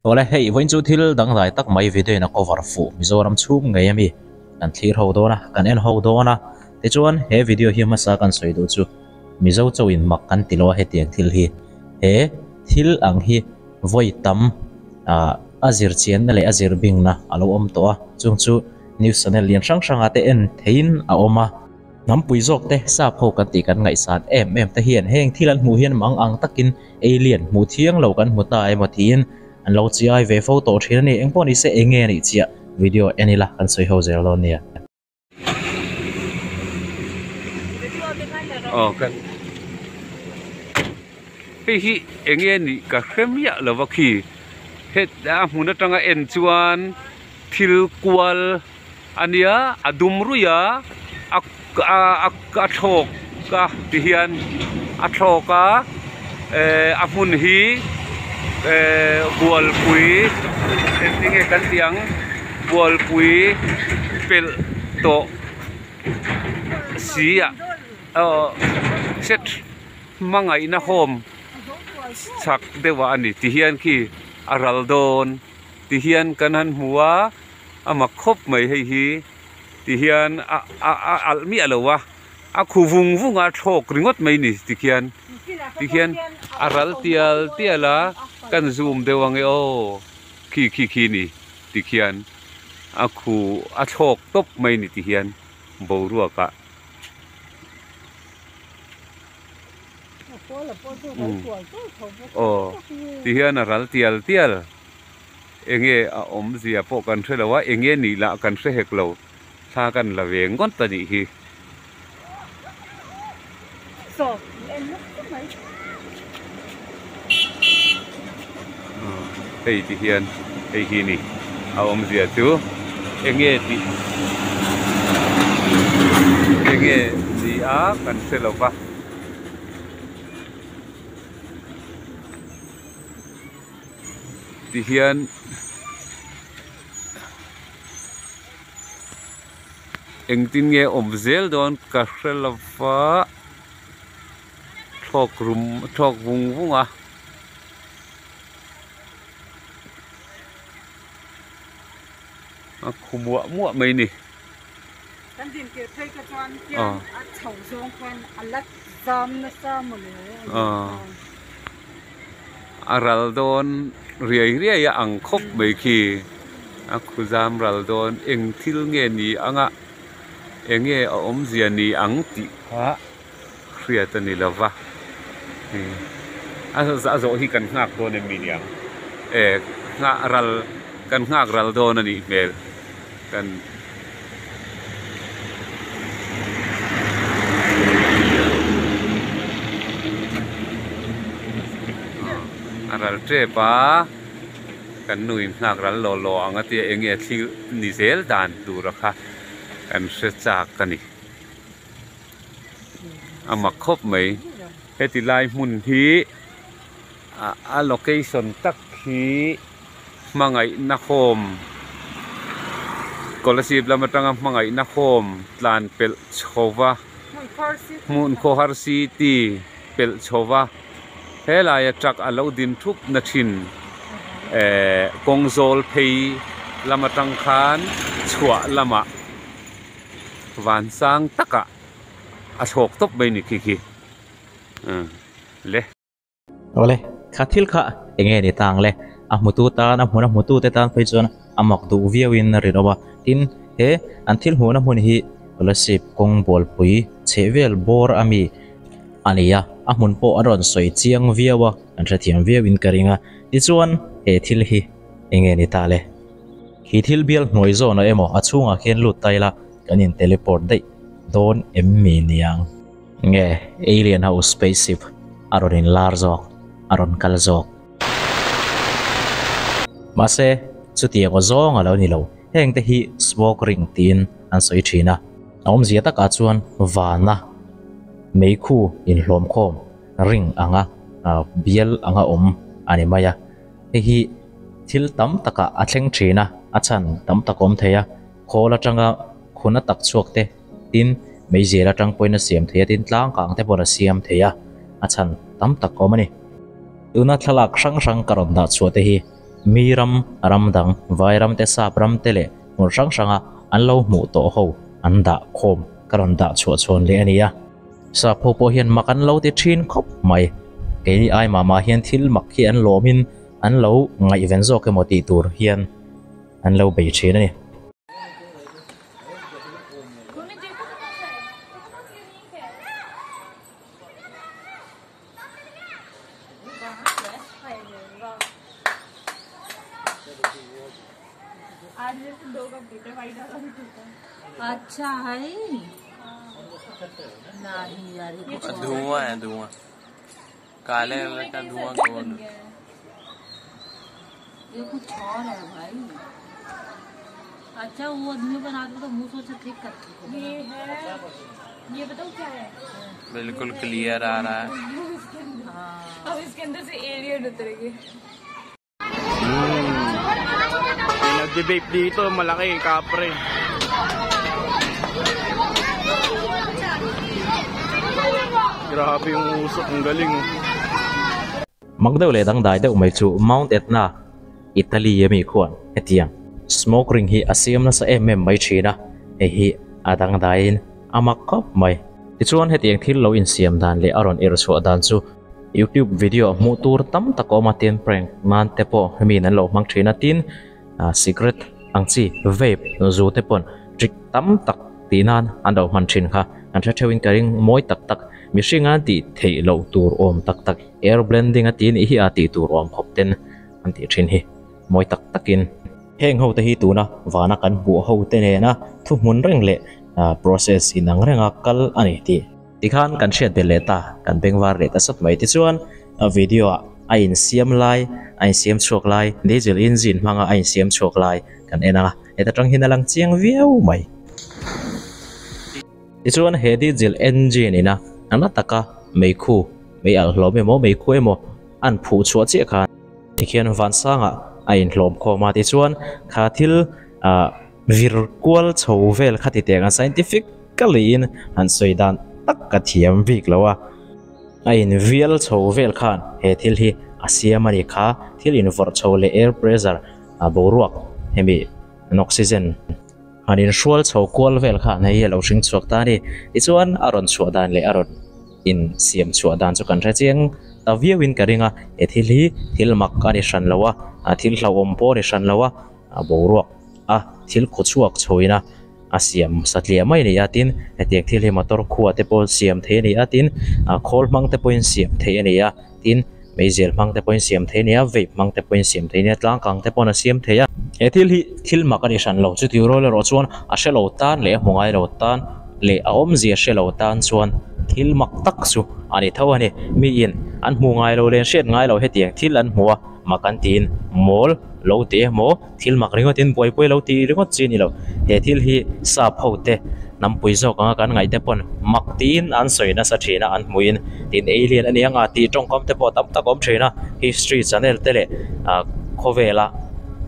Awle hei vawiin chu thil dangdai tak mai video in a cover fuh Mizoram chhung ngei ami kan thlir ho dawn a kan en ho dawn a tichuan he video hi hmasa kan sawi duh chu Mizo chaw in mak kan ti lo a hetiang thil hi he thil ang hi vawi tam ah a zir chianna leh a zir bingna a lo awm tawh a chung chu news channel lian hrang hrang ah te en theiin a awm a. Hnampui zawk te sap ho kan tih kan ngaihsan em em te hian heng thil an hmuh hian mang ang takin alien hmuh thiang lo kan hmu ta emaw tiin an lo chiai ve fo tawh thin a ni. Engpawh ni se eng nge a nih chiah video en ila kan sawi ho zel dawn nia. Aw kan hei hi eng nge nih ka hre miah lova khi het a hmun atanga en chuan thil kual a nia a dum ruih a a a a thlawk a ti hian a thlawk a ehh a hmun hi ehh bualpui engtin nge kan tih ang bualpui pelh tawh si ah aw set hmangaihna home chhak deuh ah a ni ti hian khi a ral dawn ti hian kan han hmu a. A mak khawp mai hei hi ti hian a a a alh miah lo a a khu vung vung a thlawk ringawt mai ni ti khian ti khian a ral tial tial a kan zoom deuh ang e aw khi khi khi ni ti khian a khu a thlawk tawp mai ni ti hian boruak ah. Aw ti hian a ral tial tial. Enge a awmzia pawh kan hre lo a, enge nih lah kan hre hek lo, thla kan la ve ngawt a nih hi. Hei ti hian hei hi ni a awmzia chu enge tih enge ni a kan hre lo va. Tihian engtin nge awm zel dawn ka hre lo va thlawk rum thlawk vung vung a. A khu muah muah mai ni. Kan din tir phei kha chuan hian a chho zawng khan a la zam nasa maw le. A ral dawn riai riai a ang khawp mai khi a khu zam ral dawn eng thil nge ni ang a eng nge a awmzia ni ang tih kha hriat a ni lo va a zawh hi kan nghak dawn em mi niang e nghah ral kan nghak ral dawn a nih hmel kan a ral tep a kan nu in nghak ral law law ang a tia eng nge thil ni zel dan tur a kha kan hre chak a ni. A mak khawp mai heti lai hmun hi a location tak hi hmangaihna home Kolasib lam atanga hmangaihna home tlan pelh chho va hmun khawhar city pelh chho va helaia truck a lo din thup na thin ehh kawng zawl phei lam atang khan chhuah lamah. Van sang takah a thlawk tawp mai ni khi khi le. Awle, kha thil kha enge ni tang le? A hmutu tan, a hmun a hmutu te tan phei chuan a mak duh viau in a rinawm a. Tin, he an thil hmuhna hmun hi Kolasib kawng bualpui chheh vel bawr a mi a ni a, a hmun pawh a rawn sawi chiang viau a, kan hrethiam viau in ka ring a. Tichuan, he thil hi enge ni ta le? Khi thil bial hnuai zawnah emaw a chhungah khian lut ta ila kan in teleport daih dawn em mi niang? Nge alien ho spaceship a rawn in lar zawk, a rawn kal zawk? Mahse, chutiang aw zawng a lo ni lo, heng te hi smoke ring tiin an sawi thin a. A awmzia takah chuan vana meikhu inhlawmkhawm ring anga bial anga awm a ni mai a. Hei hi thil tam takah a thleng thin a, a chhan tam tak a awm thei a, khawl atanga khuna tak chhuak te tin meizial atang pawhin a siam thei a, tin tlang kang te pawhin a siam thei a, a chhan tam tak a awm a ni. Tuna thlalak hrang hrang ka rawn dah chhuah te hi Mi ram, ram dang, vai ram te, sap ram te leh hmun hrang hranga an lo hmuh tawh ho an dah khawm ka rawn dah chhuah chhawn leh a ni a. Sap ho pawh hian mak an lo ti thin khawp mai. Keini ai mah mah hian thil mak hi an lawmin an lo ngaihven zawk emaw tih tur hian an lo bei thin a ni. धुआं है धुआं काले कलर का धुआं गोल ये कुछ और है भाई। अच्छा वो आदमी बना दो तो मुंह सोचा ठीक करते ये है, ये बताओ क्या है? बिल्कुल क्लियर आ रहा है। अब इसके अंदर से एलियन उतरेंगे। May nagde-vape dito, malaki, kapre. Grabe yung usok, ang galing. Mak deuh leh dangdai deuh mai chu Mount Etna, Italy ami khuan hetiang smoke ring hi a siam nasa em em mai thin a, hei hi a dangdaiin a mak khawp mai. Tichuan hetiang thil lo insiam dan leh a rawn irh chhuah dan chu YouTube video hmuh tur tam tak a awm a, tin prank nan te pawh hemi in an lo hmang thin a, tin cigarette ang chi vape zu te pawn trick tam tak tih nan an lo hman thin kha an hre theuhin ka ring mawi tak tak mihring an tih theih loh tur awm tak tak air blending a tih nih hi a tih tur awm khawp ten an tih thin hi mawi tak takin heng ho te hi tuna vana kan hmuh ho te nena thuhmun reng leh process inang renga kal a ni tih tikhan kan hriat belh leh ta kan bengvar leh ta sawt mai. Tichuan video ah a insiam lai a insiam chhuak lai diesel engine hmanga a insiam chhuak lai kan en a, heta tang hian a lang chiang viau mai. Tichuan he diesel engine ina nana taka meikhu mei alh hlawm emaw meikhu emaw an phuh chhuah chiah khan tikhian vansangah a inhlawm khawm a. Tichuan kha thil ah vir kual chho vel kha ti teng a scientific kaliin an sawi dan tak ka thiam bik lo a, a invial chho vel khan he thil hi a siam a ni kha. Thil invawrh chho leh air pressure a boruak hemi an oxygen han inhrual chho kual vel khan hei hi a lo hring chhuak ta a ni. Tichuan a rawn chhuah dan leh a rawn insiam chhuah dan chu kan hre chiang ta viauin ka ring a, he thil hi thil mak a ni hran lo a, thil hlauhawm pawh a ni hran lo a, a boruak a thil khaw chhuak chhoin a a siam satliah mai a ni a, tin hetiang thil hi motor khua te pawh siam thei a ni a, tin khawl hmang te pawhin siam thei a ni a, tin meizel hmang te pawhin siam thei a ni a, vape hmang te pawhin siam thei a ni a, tlangkang te pawhin a siam thei a. He thil hi thil mak a ni hran lo, chuti rual erawh chuan a hre lo tan leh a hmu ngai lo tan leh a awmzia hre lo tan chuan thil mak tak chu a ni tho a ni. Miin an hmu ngai lo leh an hriat ngai lo hetiang thil an hmu a, mak an tiin mawl lo ti emaw thil mak ringawtin buaipui lo tih ringawt chi a ni lo. He thil hi sap ho te hnampui zawk anga kan ngaih te pawn mak tiin an sawi nasa thin a, an hmuin tin alien a ni anga tih tawngkam te pawh tam tak a awm thin a. History channel te leh khawvela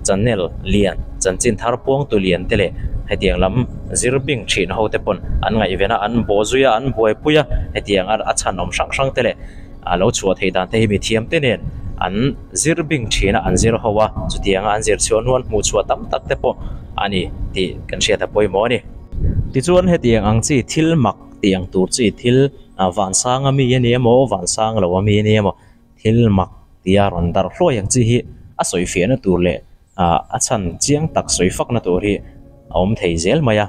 channel lian chanchin thar puangtu lian te leh hetiang lam zir bing thin ho te pawn an ngaihven a, an bawhzui a, an buaipui a, hetiang a chhan awm hrang hrang te leh a lo chhuah theih dan te hi mithiam te nen an zir bing thin a, an zir ho a, chutianga an zir chhuah hnuan hmuh chhuah tam tak te pawh a ni tih kan hriat a pawimawh a ni. Tichuan hetiang ang chi thil mak tih ang tur chi thil vansang ami a ni emaw vansang lo ami a ni emaw thil mak tia rawn darh hluai ang chi hi a sawi fiahna tur leh a chhan chiang tak sawi fakna tur hi a awm thei zel mai a.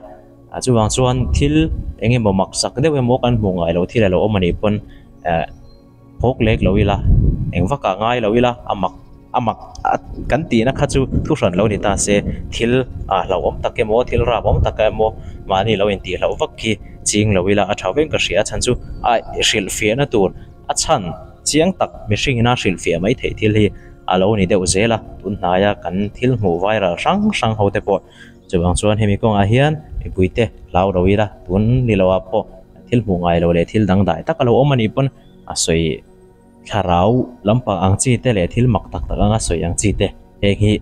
Chuvang chuan thil eng emaw mak sak deuh emaw kan hmuh ngai loh thil a lo awm a nih pawn phawk lek lo ila eng vak ah ngai lo ila a mak a mak kan tihna kha chu thu hran lo ni ta se thil ah hlauhawm tak emaw thil rap awm tak emaw mahni lo intih hlauh vak khi ching lo ila a tha veng ka hria a chhan chu a hrilhfiahna tur a chhan chiang tak mihring ina hrilhfiah mai theih thil hi a lo ni deuh zel a tun hnaia kan thil hmuh viral hrang hrang ho te pawh chuvang chuan hemi kawngah hian mipui te hlau lo ila tun ni loah pawh thil hmuh ngai lo leh thil dangdai tak a lo awm a nih pawn a sawi thlarau lampang ang chi te leh thil mak tak tak anga sawi ang chi te heng hi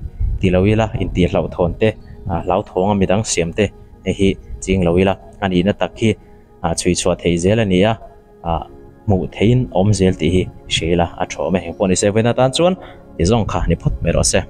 ti lo ila intih hlauhthawn te hlauthawng a midang siam te hei hi ching lo ila a nihna tak hi chhui chhuah theih zel a ni a hmuh theihin awm zel tih hi hria ila a tha awm e. Engpawh ni se vawiin atan chuan ti zawng kha ni phawt mai rawh se.